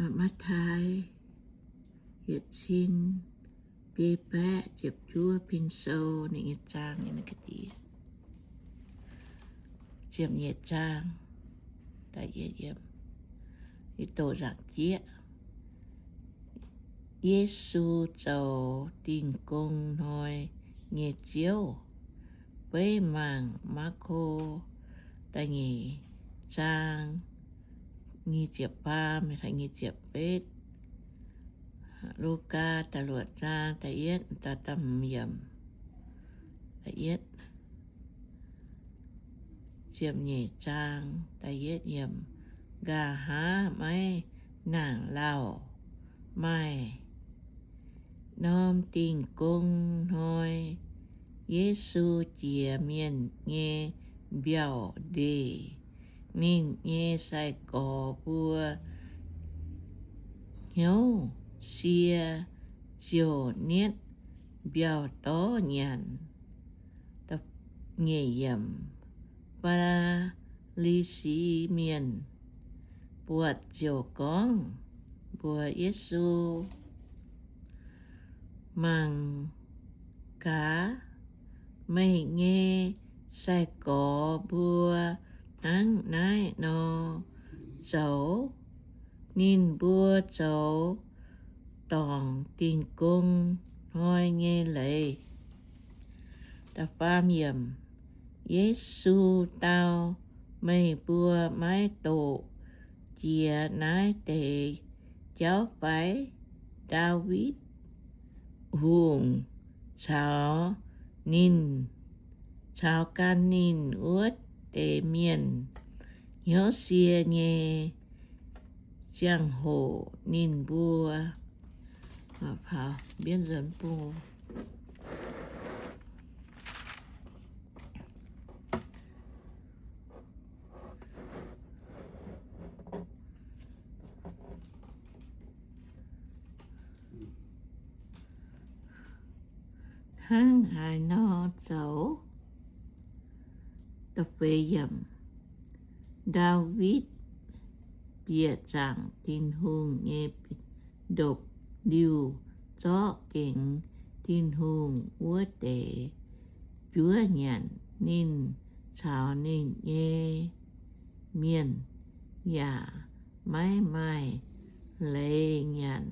Matv^taai yietc cin biei baeqv ziepc juov pin sou ninh nyei zaang, ziepc nyeic zaang, doqc nzaangc jieqv. Yesu zoux Dingh Gong Hnoi nyei Ziouv. Beiv mangc Maako da'nyeic zaang nyic ziepc faam taux nyic ziepc betv, Lugaa da'luoqc zaang da'yietv, da'hmz yiemc, da'yietv, ziepc nyeic zaang da'yietv yiemc. Nqa'haav maiv nangc lauh. Maaih norm Dingh Gong Hnoi, Yesu jiex mienh nyei mbiauh ndeic. Ninh nyei sai-gorx mbuo hnyouv sie ziouc nietv mbiauh dorv nyanc. Faa^li^si Mienh buatc ziouc gorngv mbuox Yesu, Mangc gaax, meih nyei sai-gorx mbuo hnangv naaiv nor zoux. Ninh mbuo zoux dorngc Dingh Gong Hnoi nyei leiz. Yesu dau, Meih mbuo maiv doqc jiex naaiv deix jauv fai? Ndaawitv Hungh caux ninh, caux gan ninh wuov deix mienh hnyouv sie nyei ziangh hoc ninh mbuo hnangv haaix nor zoux. Ndaawitv bieqc zaangc Tin-Hungh nyei ndopv-liuh zorqv gengx Tin-Hungh wuov deix juov nyanc. Ninh caux ninh nyei mienh yaac maiv maaih leiz nyanc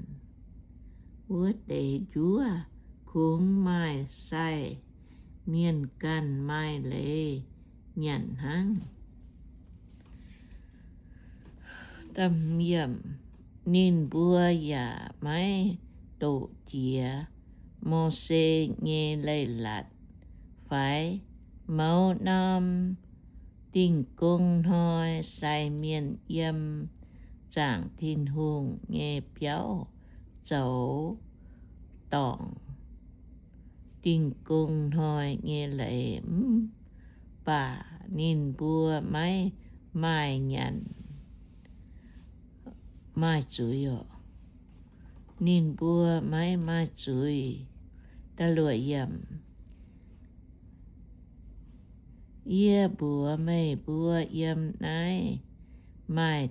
wuov deix njuov. Kungx maaih sai mienh ganh maaih leiz nyanc hnangv. Ninh mbuo yaac maiv doqc jiex Mose nyei Leiz-Latc fai mouz norm Dingh Gong Hnoi sai mienh yiem zaangc Tin-Hungh nyei biauv zoux dorngc Dingh Gong Hnoi nyei leiz, mv baac ninh mbuo maiv maaih nyanc, maaih zuiz oc. Ninh mbuo maiv maaih zuiz. Yie mbuox meih mbuo, yiem naaiv maaih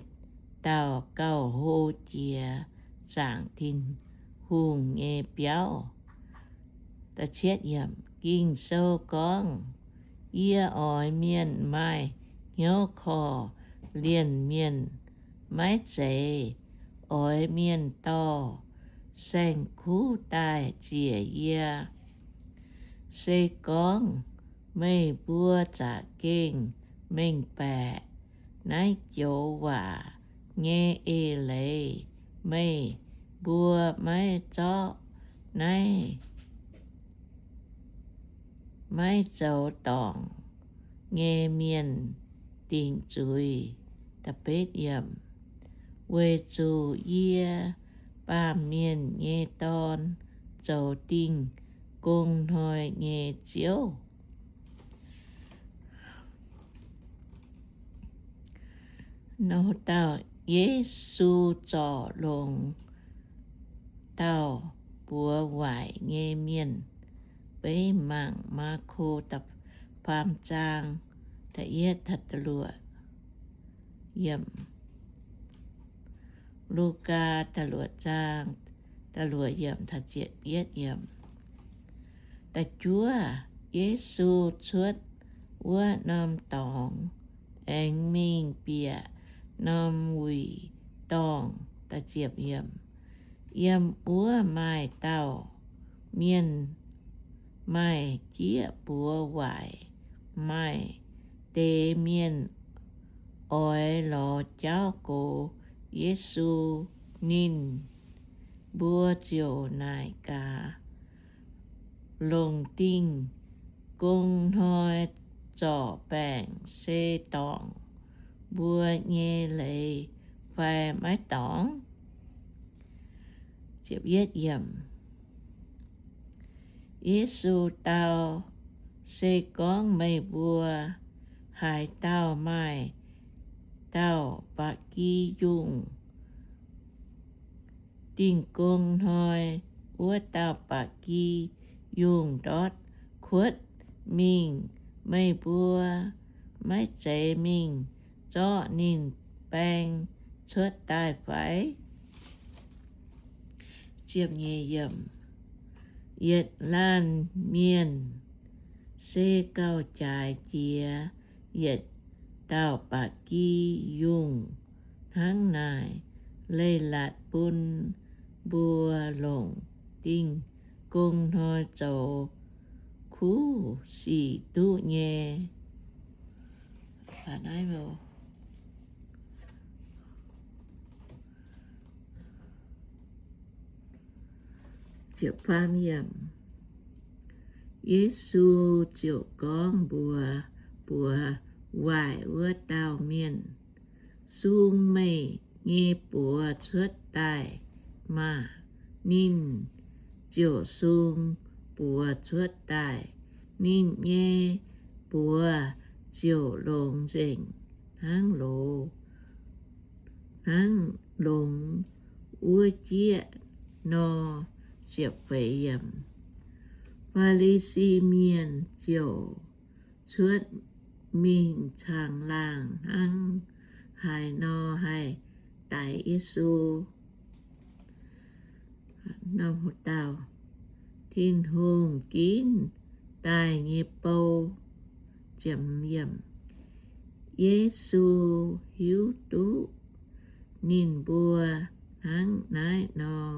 dauh gauh hlo jiex zaangc Tin-Hungh nyei biauv. Ging-Sou gorngv, Yie oix mienh maaih hnyouv korv-lienh mienh, maiv zeiz oix mienh dorh saeng-kuv daaih ziec yie. Se gorngv meih mbuo za'gengh mengh baeqc naaiv joux waac nyei eix leiz, meih mbuo maiv zorqv naaiv, maiv zoux dorngc nyei mienh dingc zuiz. Weic zuqc yie, Baamh Mienh nyei Dorn, zoux Dingh Gong Hnoi nyei Ziouv. Nor dauh Yesu zorc longx dauh buoz waaic nyei mienh. Beiv mangc Maako da'faam zaang da'yietv taux da'luoqc. Lugaa da'luoqc zaang, da'luoqc yiemc taux ziepc yietv yiemc. Da'juov, Yesu cuotv wuov norm dorngx, aengx mingh bieqc norm wuic dorngh. Yiem wuov maaih dauh mienh maaih jieqv buoz waaic. Maaih deix mienh oix lorz jauv gox Yesu. Ninh mbuo ziouc naaic gaax, Longc Dingh Gong Hnoi zorc baengc se dorngc mbuo nyei leiz fai maiv dorngc? Yesu dau, Se gorngv meih mbuo haaix dauh maaih dauh ba'gi yungh Dingh Gong Hnoi, wuov dauh ba'gi yungh ndortv kuotv mingh, meih mbuo maiv zeiz mingh zorqv ninh baeng cuotv daaih fai? Yietc laanh mienh se gauh jaaix jiex yietc dauh ba'gi yungh hnangv naaic. Leiz-latc bun mbuo longc Dingh Gong Hnoi zoux kuv sic duqv nyei. Yesu ziouc gorngv mbuox buoz waaic wuov dauh mienh, Sung meih nyei buoz cuotv daaih maah! Ninh ziouc sung buoz cuotv daaih. Ninh nyei buoz ziouc longx nzengc hnangv loz, hnangv longx wuov jieqv nor. Faa^li^si Mienh ziouc cuotv mingh caangh laangh hnangv haaix nor haih daix Yesu. Tin-Hungh Ginv Daaih Nyei Bou. Yesu hiuv duqv ninh mbuo hnangv naaiv nor,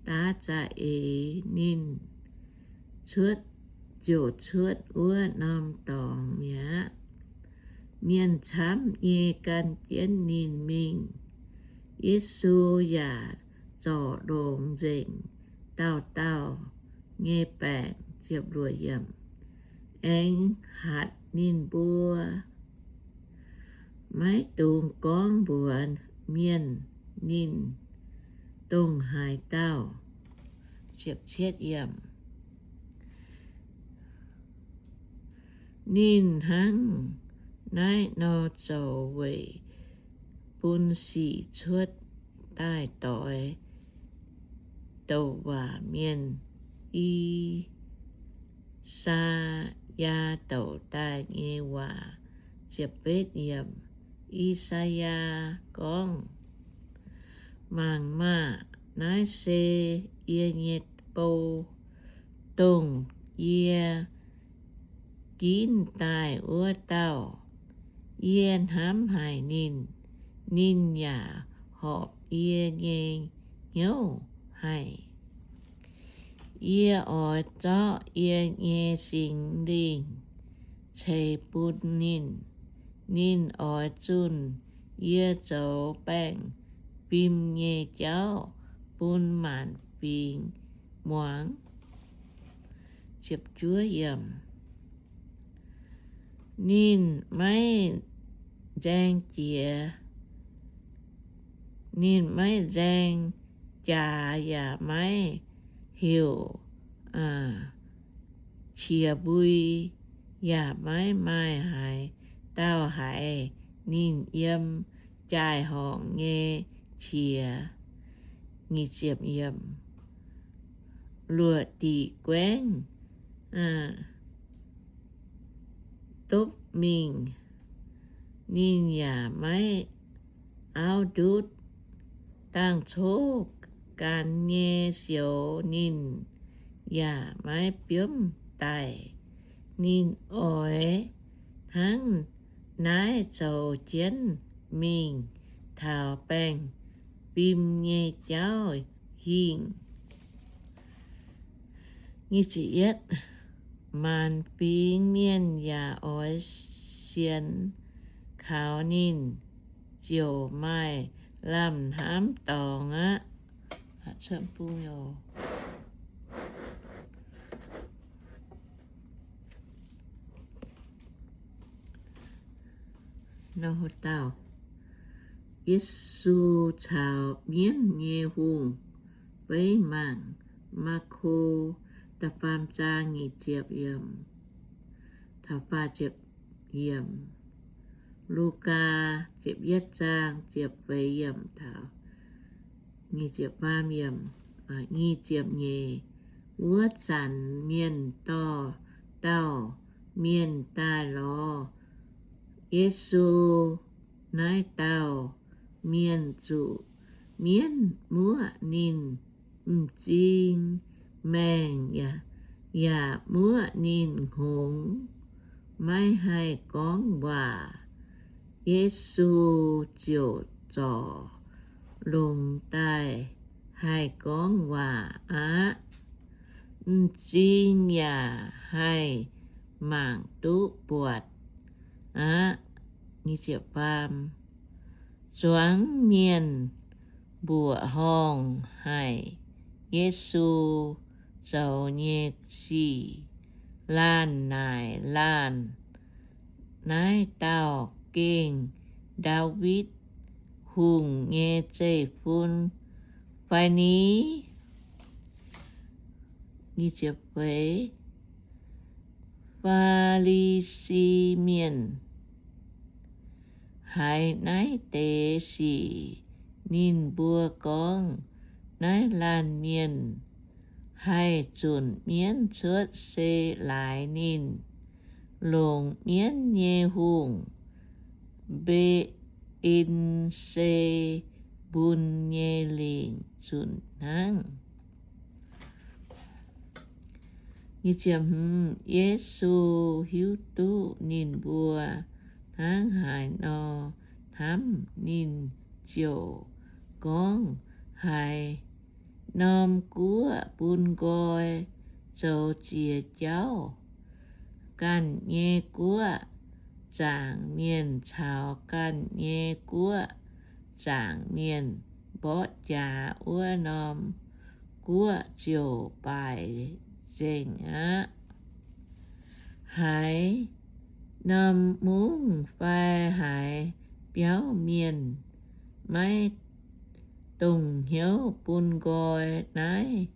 daav za'eix ninh cuotv, ziouc cuotv wuov norm dorngx mi'aqv. Mienh camv nyei gan jienv ninh mingh. Yesu yaac zorc longx nzengc dauh dauh nyei baengc, aengx hatc ninh mbuo, maiv dungx gorngv mbuox mienh ninh dongh haaix dauh. Ninh hnangv naaiv nor zoux weic bun sic cuotv daaih doix douc waac mienh, I^saa^yaa, douc daaih nyei waac. I^saa^yaa gorngv, Mangc maah! Naaiv se yie nyei bou, dongh yie ginv daaih wuov dauh. Yie hnamv haic ninh. Ninh yaac horpc yie nyei hnyouv haic. Yie oix zorqv yie nyei Singx Lingh ceix bun ninh. Ninh oix zunh yie zoux baengh fim nyei jauv bun maanc fingx muangx. Ninh maiv nzaeng jiex, ninh maiv nzaeng jaax yaac maiv heuc qiex mbui, yaac maiv maaih haaix dauh haiz ninh yiem jaai-horngc nyei qiex. Luoqc diqc guaengv dopv mingh, ninh yaac maiv auv ndutv. dangh coqv gaanx nyei sioux ninh yaac maiv biomv daic. Ninh oix hnangv naaiv zoux jienv mingh taux baengh fim nyei jauv hingh. Maanc fingx mienh yaac oix sienx kaux ninh, ziouc maaih lamh hnamv dorngx aqv. Yesu caux mienv nyei hungh feix mangc. Maako da'faam zaang nyic ziepc yiemc, taux faah ziepc yiemc. Lugaa ziepc yietv zaang ziepc feix yiemc taux nyic ziepc faam yiemc, nyic ziepc nyeic. Wuov zanc mienh dorh dauh mienh daaih lorz Yesu. Naaiv dauh mienh zuqc mienv muoqv ninh m'zing maengh yaac muoqv ninh hngongx, maiv haih gorngv waac. Yesu ziouc zorc longx daaih haih gorngv waac aqv. M'zing yaac haih mangc duqv buatc aqv. Zuangx mienh mbuoqc horngh haic Yesu zoux nyei sic. Laanh naaic laanh, Naaiv dauh gengh Ndaawitv Hungh nyei zeiv-fun fai ni? Faa^li^si Mienh. Haiz naaiv deix sic ninh mbuo gorngv, Naaiv laanh mienh haih zunc mienv cuotv se laaix ninh longc mienv nyei hungh, Mbe^en^se^bun nyei lingc zunc hnangv. Yesu hiuv duqv ninh mbuo hnangv haaix nor hnamv, ninh ziouc gorngv, Haaix norm guoqv bun nqoi zoux jiex jauv, ganh nyei guoqv zaangc mienh caux ganh nyei guoqv zaangc mienh mborqv jaax, wuov norm guoqv ziouc baaic nzengc aqv. Haaix norm mungv fai haaix biauv mienh maiv dongh hnyouv bun nqoi naaiv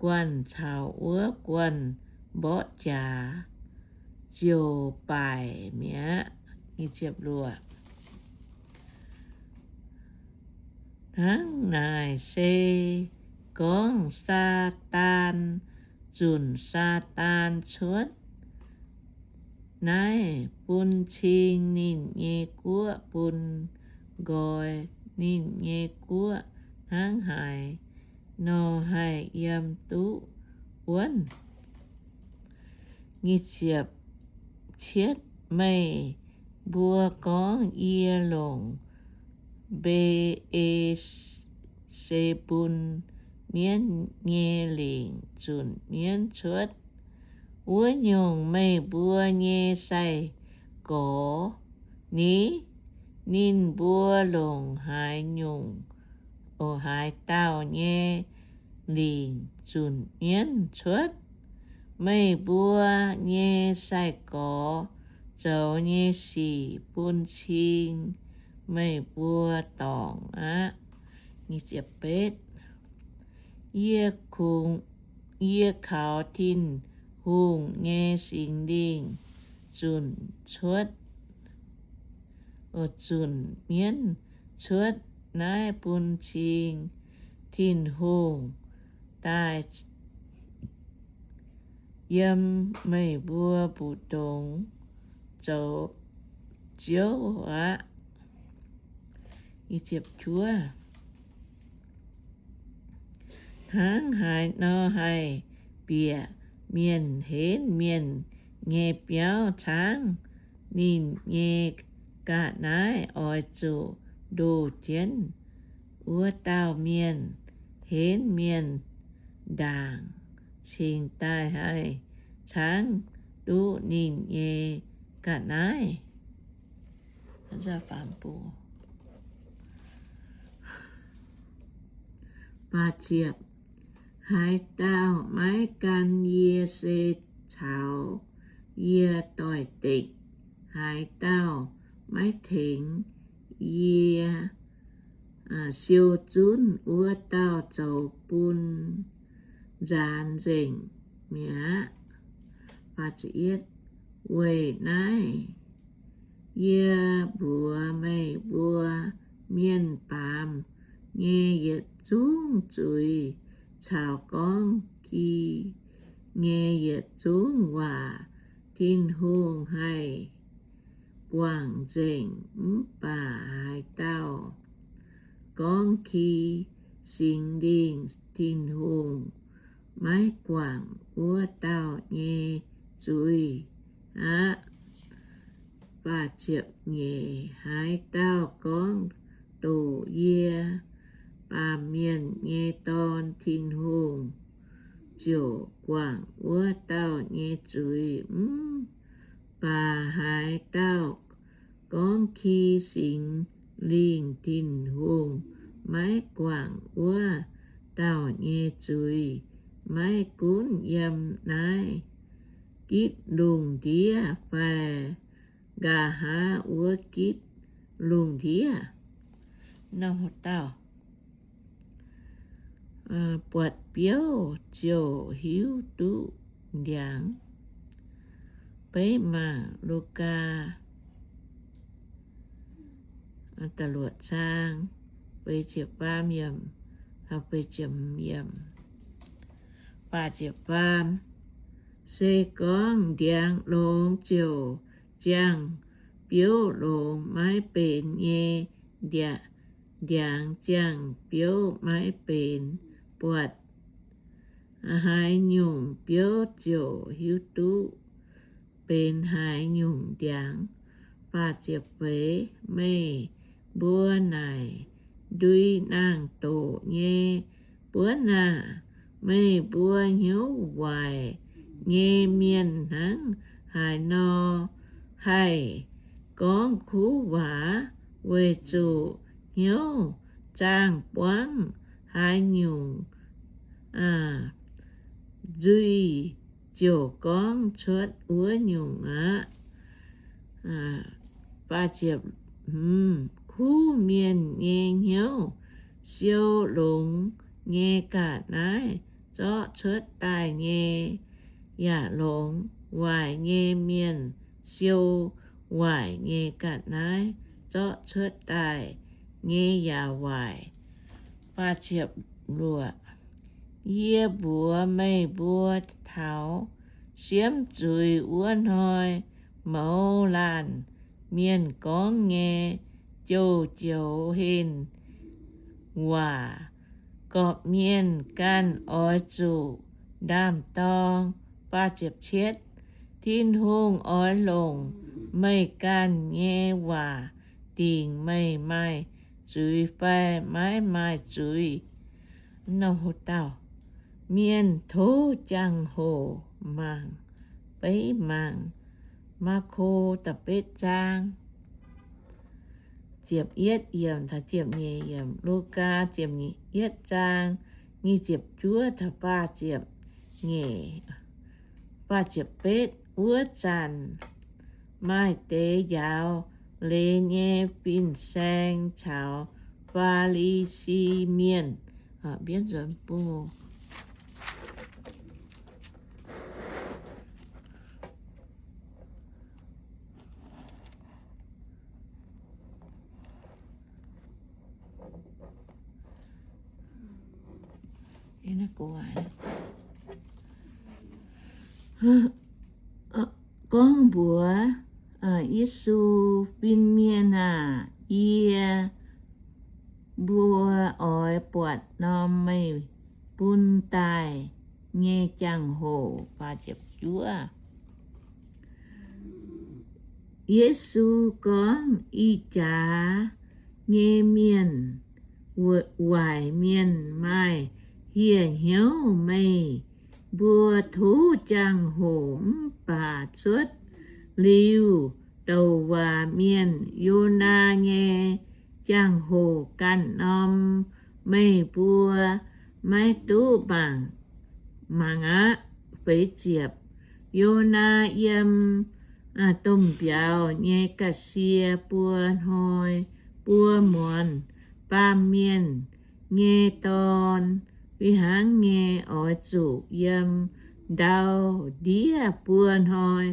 guanh caux wuov guanh mborqv jaax, ziouc baaic mi'aqv. Hnangv naaic se gorngv Saadaan zunc Saadaan cuotv. Naaiv bun cing ninh nyei guoqv bun nqoi ninh nyei guoqv hnangv haaix nor haih yiem duqv wuonv. Meih mbuo gorngv yie longc Mbe^en^se^bun mienv nyei lingc zunc mienv cuotv. Wuov nyungc, meih mbuo nyei sai-gorx ni? Ninh mbuo longc haaix nyungc, o, haaix dauh nyei lingc zunc mienv cuotv? Meih mbuo nyei sai-gorx zoux nyei sic bun cing meih mbuo dorngc aqv. Yie kaux Tin-Hungh nyei Singx Lingh zunc cuotv, zunc mienv cuotv naaiv bun cing Tin-Hungh daaih yiem meih mbuo mbu'ndongx zoux Ziouv aqv. Hnangv haaix nor haih bieqc mienh henv mienh nyei biauv caangv ninh nyei ga'naaiv oix zuqc ndoh jienv wuov dauh mienh, henv mienh ndaangc cingx daaih haih caangv duqv ninh nyei ga'naaiv. Haaix dauh maiv gan yie se caux yie doix-dekc. Haaix dauh maiv tengx yie siou zunv wuov dauh zoux bun nzaanx nzengc mi'aqv. Weic naaiv yie mbuox meih mbuo, mienh baamz nyei yietc zungv zuiz caux gorngv ki nyei yietc zungv waac Tin-Hungh haih guangc nzengc. Mv baac haaix dauh gorngv ki, Singx Lingh Tin-Hungh maiv guangc wuov dauh nyei zuiz aqv. Haaix dauh gorngv, Doqc yie, Baamh Mienh nyei Dorn, Tin-Hungh ziouc guangc wuov dauh nyei zuiz. Mv baac haaix dauh gorngv ki, Singx Lingh Tin-Hungh maiv guangc wuov dauh nyei zuiz, maiv gunv yiem naaiv gitv lungh ndiev fai nqa'haav wuov gitv lungh ndiev. Nor dauh buatc biouv ziouc hiuv duqv ndiangx. Beiv mangc Lugaa da'luoqc zaang, feix ziepc faam yiemc, feix ziepc hmz yiemc. Se gorngv ndiangx longx ziouc ziangh biouv longx, maiv benx nyei ndiangx ziangh biouv maiv benx. Buatc haaix nyungc biouv ziouc hiuv duqv benx haaix nyungc ndiangx. Meih mbuo naaic ndui naang-doqc nyei buonv aah! Meih mbuo hnyouv waaic nyei mienh hnangv haaix nor haih gorngv kuv waac? Weic zuqc hnyouv zaangh buangv, haaix nyungc nzuih ziouc gorngv cuotv wuov nyungc aqv. Kuv mienh nyei hnyouv siou longx nyei ga'naaiv zorqv cuotv daaih nyei yaac longx. Waaic nyei mienh siou waaic nyei ga'naaiv zorqv cuotv daaih nyei yaac waaic. Yie mbuox meih mbuo, taux siemv zuiz wuov hnoi, mouz laanh mienh gorngv nyei joux-joux henh waac, gorqv-mienh ganh oix zuqc ndaam-dorng. Tin-Hungh oix longc meih ganh nyei waac dingc meih maaih zuiz fai maiv maaih zuiz. Mienh tov jangx-hoc mangc, beiv mangc Maako da'betv zaang, ziepc yietv yiemc taux ziepc nyeic yiemc, Lugaa ziepc yietv zaang, nyic ziepc juov taux faah ziepc nyeic, faah ziepc betv. Wuov zanc maaih deix njaaux leiz nyei fin-saeng caux Faa^li^si Mienh, mbienv nzuonx bung gorngv mbuox Yesu, Fin-mienh aah! Yie mbuo oix buatc norm meih bun daaih nyei jangx-hoc. Yesu gorngv, Ih jaax nyei mienh, waaic mienh maaih hieh hnyouv meih mbuo tov jangx-hoc mv baac cuotv liuz douc waac mienh Yonaa nyei jangx-hoc ganh norm, meih mbuo maiv duqv mangc, mangc aqv. Feix ziepc, Yonaa yiem domh mbiauz nyei ga'sie buo hnoi buo muonz, baamh mienh nyei dorn fih hnangv nyei oix zuqc yiem ndau ndiev buo hnoi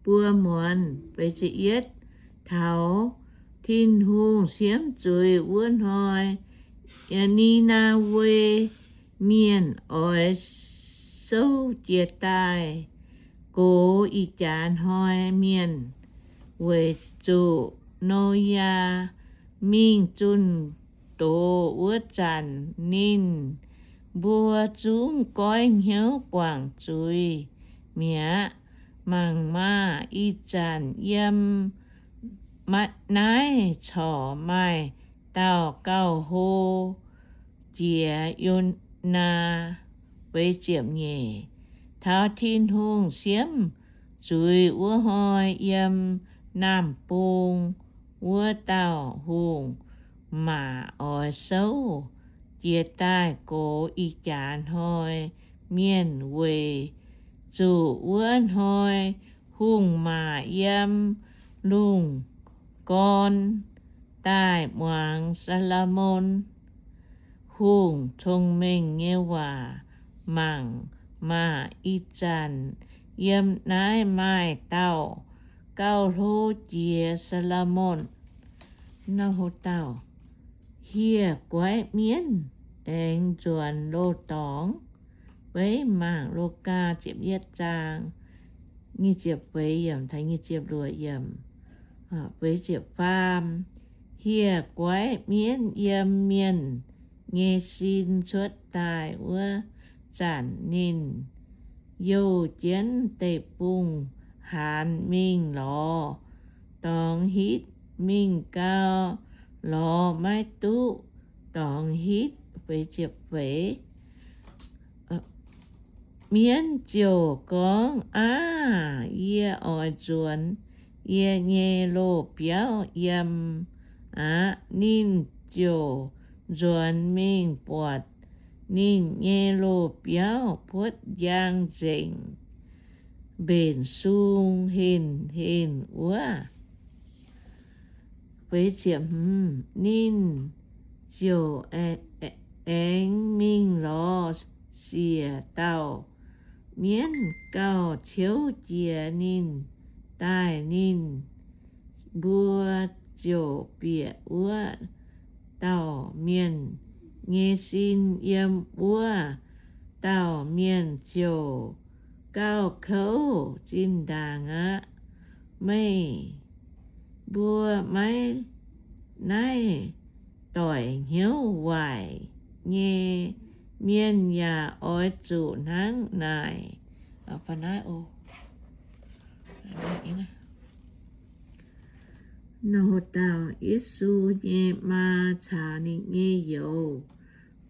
buo muonz. Taux Tin-Hungh siemv zuiz wuov hnoi, Ni^naa^we Mienh oix souv jiez daaih gox ih jaax hnoi mienh, weic zuqc Noyaa mingh zunh doz wuov zanc ninh mbuo zungv goiv hnyouv guangc zuiz mi'aqv. Mangc maah! Ih zanc yiem naaiv corc maaih dauh gauh hlo jiex Yonaa. Taux Tin-Hungh siemv zuiz wuov hnoi, yiem naamh bung wuov dauh hungh maac oix souv jiez daaih gox ih jaax hnoi mienh, weic zuqc wuov hnoi hungh maac yiem lungh gorn daaih muangx Saa^lo^morn Hungh cong-mengh nyei waac. Mangc maah! Ih zanc yiem naaiv maaih dauh gauh hlo jiex Saa^lo^morn. Hieh guaiv mienv aengx nzuonx loz-dorngx. Beiv mangc Lugaa ziepc yietv zaang nyic ziepc feix yiemc taux nyic ziepc luoqc yiemc. Feix ziepc faam, hieh guaiv mienv yiem mienh nyei sin cuotv daaih wuov zanc, ninh youh jienv deic-bung-haanz mingh lorz dorngx hitv. Mingh gau, lorz maiv duqv dorngx hitv. Mienv ziouc gorngv, Aav, yie oix nzuonx yie nyei loz-biauv yiem aqv. Ninh ziouc nzuonx mingh buatc ninh nyei loz-biauv puotv njang nzengc, mbenc sung henh henh wuov. Ninh ziouc aengx mingh lorz siec dauh mienv gauh ciouv jiex ninh daaih. Ninh mbuo ziouc bieqc wuov dauh mienh nyei sin. Yiem wuov dauh mienh ziouc gauh kouv zinh ndaangc aqv. Meih mbuo maiv, naaiv doic hnyouv waaic nyei mienh yaac oix zuqc hnangv naaic. Yesu nyei maa caux ninh nyei youz.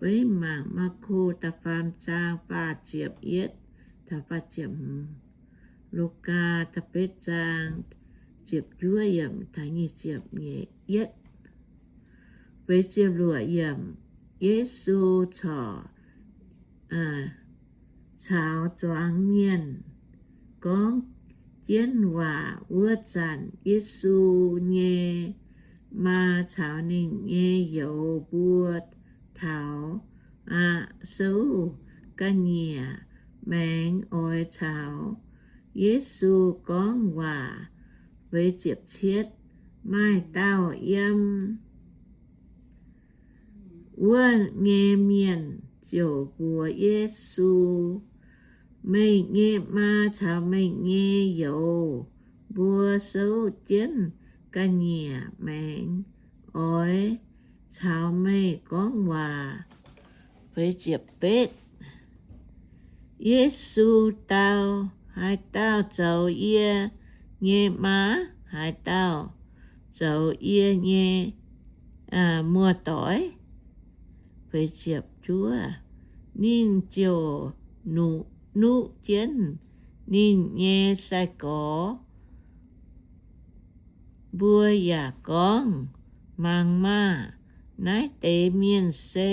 Beiv mangc Maako da'faam zaang faah ziepc yietv taux faah ziepc hmz, Lugaa da'betv zaang ziepc juov yiemc taux nyic ziepc yietv. Feix ziepc luoqc yiemc, Yesu corc caux zuangx mienh gorngv jienv waac wuov zanc, Yesu nyei maa caux ninh nyei youz mbuo taux aqv. Souv ga'nyiec maengx oix caux Yesu gorngv waac. Feix ziepc cietv, maaih dauh yiem wuov nyei mienh ziouc mbuox Yesu, Meih nyei maa caux meih nyei youz mbuo souv jienv ga'nyiec maengx oix caux meih gorngv waac. Feix ziepc betv, Yesu dau, Haaix dauh zoux yie nyei maa? Haaix dauh zoux yie nyei muoz-doic? Ninh ziouc nuqv jienv ninh nyei sai-gorx mbuo yaac gorngv, Mangc maah! Naaiv deix mienh se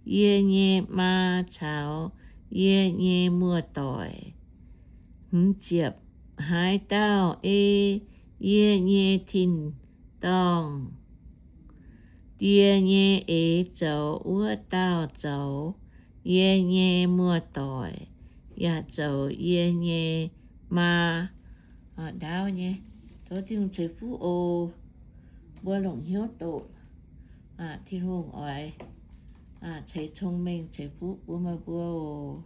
yie nyei maa caux yie nyei muoz-doic. Hmz ziepc, Haaix dauh ei yie nyei tin-dorngh Die nyei eix zoux, wuov dauh zoux yie nyei muoz-doic yaac zoux yie nyei maa. Ndaauv nyei, tov Tin-Hungh ceix fuqv oc. Mbuo longc hnyouv doqc, Tin-Hungh oix ceix cong-mengh ceix fuqv bun meih mbuo oc.